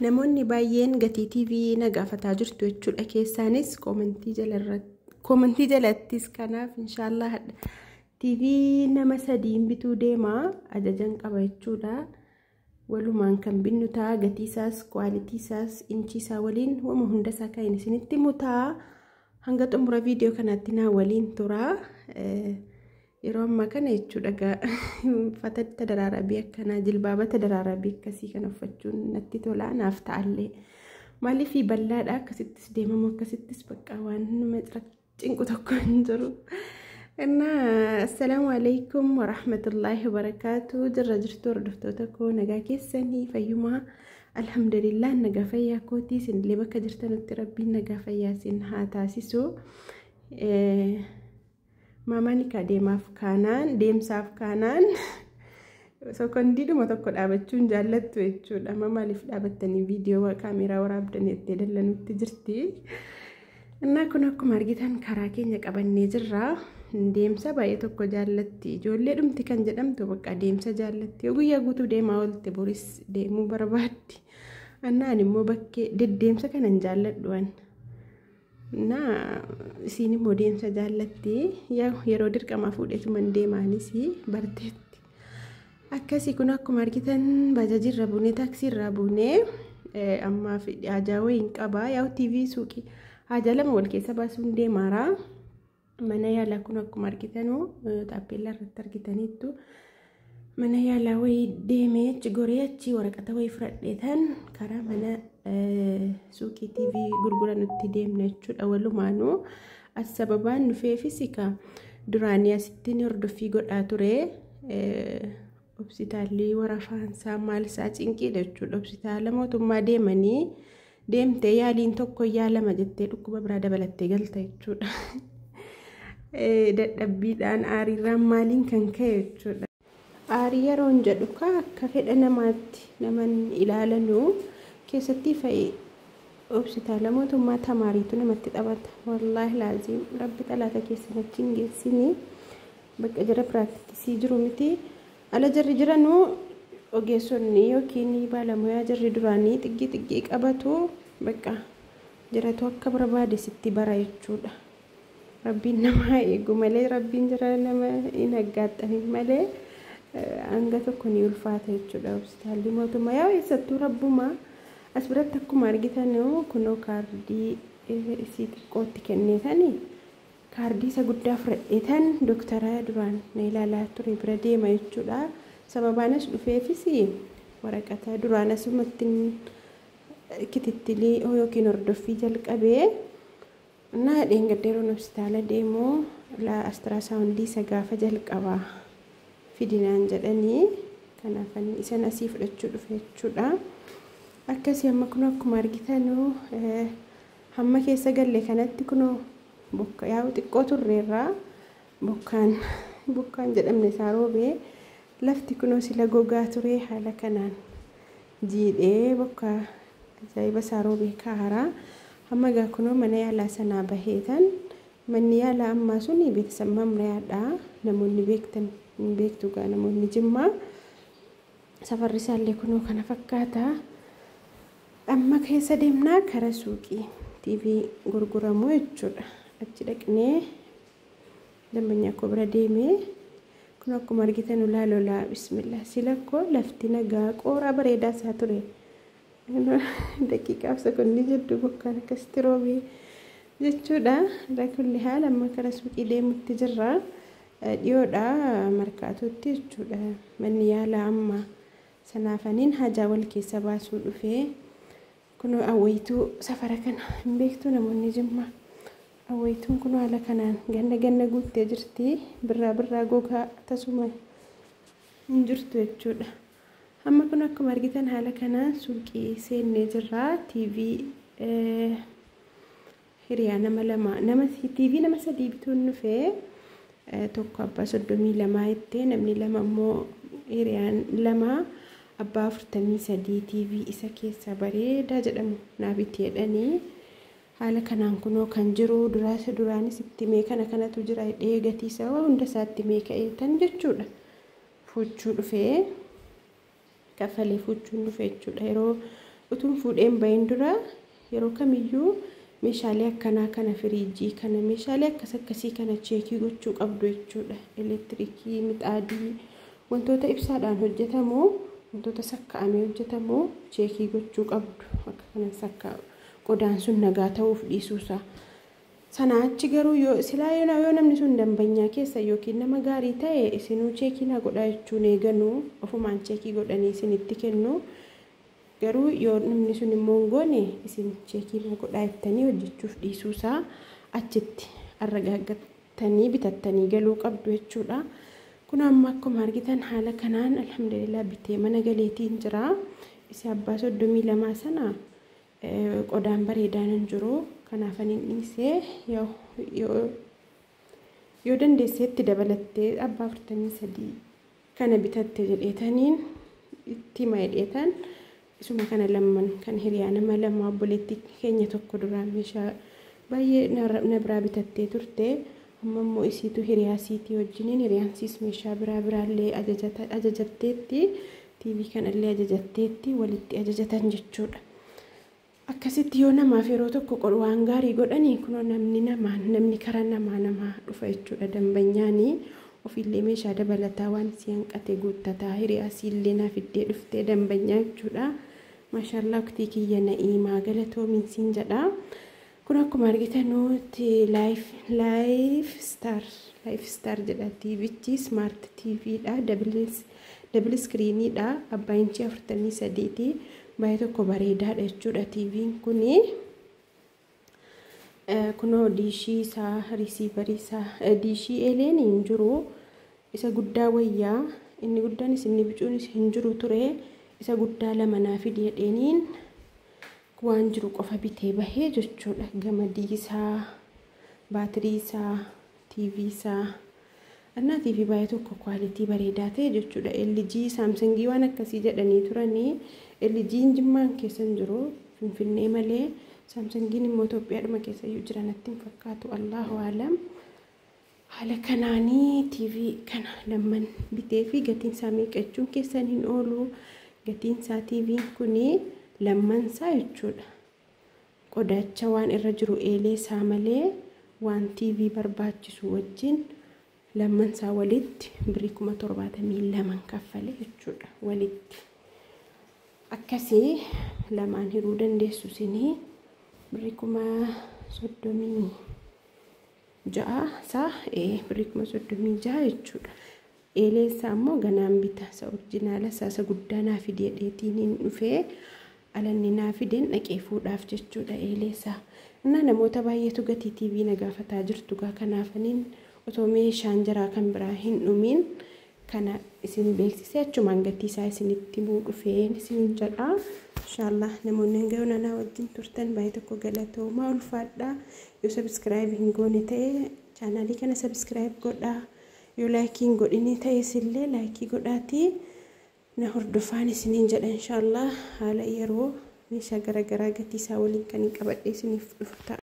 Namoonni baay'een gatii TV na gaafataa jirtu jechuudha. Keessaanis koomantii jalattis kanaaf inshaallah TV nama sadiin bituu deema ajajan qaba jechuudha. Walumaan kan binnu ta'a, gatii isaas, kwaalitii isaas, inchii isaa waliin wama hunda isaa kan isinitti himu ta'a. Hanga xumura viidiyoo kanaatti naa waliin tura. Yeroo ammaa kana jechuudha uffata tadaraarabii akkanaa, jilbaaba tadaraarabii akkasii kana uffachuun natti tola, naaf ta'allee. Maaliif bal'aadha, akkasittis deemamu, akkasittis bakka waan nama cinqu tokko hin jiru. Assalaamu alaikum warahmatullaahi wabarakaatu. Jirra jirtu hordoftoota koo, nagaa keessanii, fayyumaa? Alhamdulillah, nagaa fayyaa kootii. Isinillee bakka jirtanutti Rabbiin nagaa fayyaa isin haa taasisu. Maamaan ikaa deemaaf kaanaan, deemsaaf kaanaan sekondiidhuma tokko dhaabachuun jaallattu jechuudha. Amma maaliif dhaabattanii viidiyoo kaameeraa waraabdanii itti dallanutti jirti. Innaa kun akkuma argitan karaa keenya qabannee jirra. Deemsa baay'ee tokko jaallatti. Ijoollee dhumti kan jedhamtu bakka deemsa jaallatti. Yoo guyyaa guutuu deemaa oolte boris deemuu barbaaddi. Annaan immoo bakkee deddeemsa kana hin jaalladhu an. Innaa isiin immoo deemsa jaallatti. Yeroo dirqamaa fuudheetuman deemaanis barteetti. Akkasii kun akkuma argitan bajaajirra buunee, taaksiirraa buunee ammaaf haajaa wayiin qaba. Yaa'u TV suuqii haajaa lama wal keessa baasuun deemaara. Mana yaalaa kun akkuma argitanu taappeellaa irratti argitaniittu, mana yaalaa wayii deemee achi goree achi waraqata wayii fudhadheetan karaa mana suuqii TV gurguranutti deemna jechuudha. Walumaanuu as sababaan dhufeefis ka duraanii asitti hordoffii godhaa ture. Hospitaalli warafaansaa maal isaa cinqiidha jechuudha. Hospitaala mootummaa deemanii deemtee yaaliin tokko yaalama jettee dhukkuba biraa dabalattee galta jechuudha. Dadhabbiidhaan, aariirraan, maaliin kan ka'e jechuudha. Aarii yeroon jedhu akka fedha namaatti naman ilaalanuu keessatti fa'i hospitaala mootummaa tamaariitu namatti taphata. Wallaahi laaziim, Rabbi xalaata keessan achi hin geessinii, bakka jara piraaktisii jiru miti. Ala jarri jiranuu ogeessonni yookiin baalamoyaa jarri duraanii xiggii xiggii qabatu, bakka jiratu akka barbaade sitti bara jechuudha. Rabbiin nama eegu malee, Rabbiin jira nama hin aggaaxamin malee hanga tokko ni ulfaata jechuudha. Hospitaalli mootummaa yaa eessattuu rabbuma. As biratti akkuma argitan kunoo kaardii isii xiqqootti kenneetanii kaardii isa guddaa fudhadheetan doktara duraan na ilaalaa ture bira deema jechuudha. Sababaan as dhufeefis waraqata duraan asumatti kitittilii yookiin hordoffii jalqabee እና dheengaddeeroon hospitaala deemuu ultrasoundii isa gaafa jalqabaa fidinaan jedhanii, kanaaf isan asii fudhachuu dhufe jechuudha. Akkasii amma kun akkuma argitanu hamma keessa galle kanatti kunoo bokka yaa'u xiqqoo turreerraa bokkaan bokkaan jedhamne isaa roobee, lafti kunoo sila gogaa ture haala kanaan jiidhee bokka ajaa'iba isaa roobee kaaraa. Amma egaa kunoo mana yaalaa sanaa baheetan, manni yaalaa ammaa suni beeksisa mamriyaadha. Namoonni beektan hin beektu gaa, namoonni Jimmaa safarri isaallee kunoo kana fakkaata. Amma keessa deemnaa kara suuqii TV gurguramu jechuudha. Achi dhaqnee dambanyaa koo bira deemee kun akkuma argitan ulaa lolaa bismillah sila koo lafti nagaa qooraa bareedaa isaa ture. Daqiiqaaf sekondii jidduu bokkaan akkasitti roobee jechuudha. Kulli haala amma kara suuqii deemutti jirra. Dhiyoodha Markaatootti jechuudha. Manni yaalaa amma sanaafaniin hajaa wal keessa baasuu dhufee kunoo awwayituu safara kana hin beektu namoonni Jimmaa. Awwayituun kun haala kanaan ganna ganna guuttee jirti. Birraa birraa gogaa tasuma hin jirtu jechuudha. Amma kun akkuma argitan haala kanaan suuqii seennee jirra. TV hiriyaa nama lama, nama TV nama sadii bituun dhufee, tokko abbaa 32 jettee, namni lama immoo hiriyaan lama abbaa 43 TV isa keessaa bareedaa jedhamu naa biti jedhanii, haala kanaan kunoo kan jiru duraanis itti mee kana kanatu jira jedhee gatii isaa hunda isaatti mee ka'eetan jechuudha. Fuuchuu dhufee, kafalee fuuchuun dhufe jechuudha. Yeroo Utuun fuudheen bahin dura yeroo kamiyyuu meeshaalee akkanaa kana, firiijii kana, meeshaalee akkas akkasii kana check gochuu qabdu jechuudha. Elektirikii, mixaadii, wantoota ibsaadhaan hojjetamu, wantoota sakka'amee hojjetamu check gochuu qabdu. Akka kana sakka qodaan sun nagaa ta'uuf dhiisuusaa. Sana achi garuu yoo silaa yoo namni sun dambanyaa keessa yookiin nama gaarii ta'e, isinuu check na godhaa jechuun eeganuu ofumaan check godhanii isinitti kennu. Garuu yoo namni sun immoo hin goone, isin check na godhaa jettanii hojjechuuf dhiisuusaa achitti arragaaggattanii bitattanii galuu qabdu jechuudha. Kun amma akkuma argitan haala kanaan alhamdulillah bitee mana galeetiin jira. Isa abbaa 32 sana qodaan bareedaan hin jiru. Kanaaf ani dhiisee, yoo dandeesseetti dabalattee abbaa 43 kana bitatte jedheetaniin itti hima jedheetan, isuma kana lamman kan hiriyaa nama lama, obboleettii keenya tokko duraan meeshaa baay'ee na biraa bitattee turte. Amma immoo isiitu hiriyaa siitii wajjiniin, hiriyaan siis meeshaa biraa biraallee ajajatteetti, TV kanallee ajajatteetti, walitti ajajatan jechuudha. Akkasitti yoo namaaf yeroo tokko waan gaarii godhanii, kunoo namni namaan, namni karaa namaa namaa dhufa jechuudha. Dambanyaanii ofiillee meeshaa dabalataa waan si hanqate guuttataa, hiriyaa siillee naaf iddee dhuftee dambanyaa jechuudha. Maashaallaa, uktii kiyya Na'iimaa, galatoomiin siin jedha. Kun akkuma argitanutti Life Star jedha TVchi, smart TVdha, double screeniidha, abbaa inchii 43ti. Baay'ee tokko bareedaadha jechuudha TVn kuni. Kunoo diishii isaa, receiverii isaa, diishii eeleen hin jiru, isa guddaa wayyaa, inni guddaanis inni bicuunis hin jiru ture. Isa guddaa lama naa fidi jedheeniin waan jiru qofa bitee bahee jechuudha. Gamadii isaa, baatirii isaa, TV isaa. Annaa TV baay'ee tokko quality bareedaa ta'e jechuudha. LG, Samsungii waan akkasii jedhanii turanii. LG'n Jimmaan keessa hin jiru, Finfinnee malee. Samsungiin immoo Itoophiyaadhuma keessa iyyuu jira natti hin fakkaatu. Allahu alam. Haala kanaanii TV kana lamman bitee fi gatiin isaa meeqa jechuun keessan hin oolu. Gatiin isaa TV'n kuni lamman isaa jechuudha. Qodacha waan irra jiru eelee isaa malee waan TV barbaachisu wajjin lamman isaa walitti birrii 72,000 kaffale jechuudha walitti. Akkasii lamaan hiruu dandeessu isinii, birrii 36,000 isaa, birrii 36,000 jechuudha. Eelee isaa immoo ganaan bita, isa original isaa isa guddaa naa fide jedheetiin hin dhufee alanni naa fideen dhaqee fuudhaaf jechuudha eelee isaa. Innaa namoota baay'eetu gatii TV na gaafataa jirtu gaa, kanaafaniin otoo meeshaan jaraa kan biraa hin dhumin kana isin beeksisee achumaan gatii isaa isinitti himuu dhufeen isin jedha. Inshaallah namoonni hanga yoonanaa wajjin turtan baay'ee tokko galatoomaa, ulfaadhaa. Yoo subscribe hin goone ta'e channelii kana subscribe godhaa. Yoo like hin godhini ta'es illee like godhaatii na hordofaan isiniin jedha. Inshaallah haala yeroo meeshaa garaagaraa gatii isaa waliin kan hin qabadhe isiniif dhufu ta'a.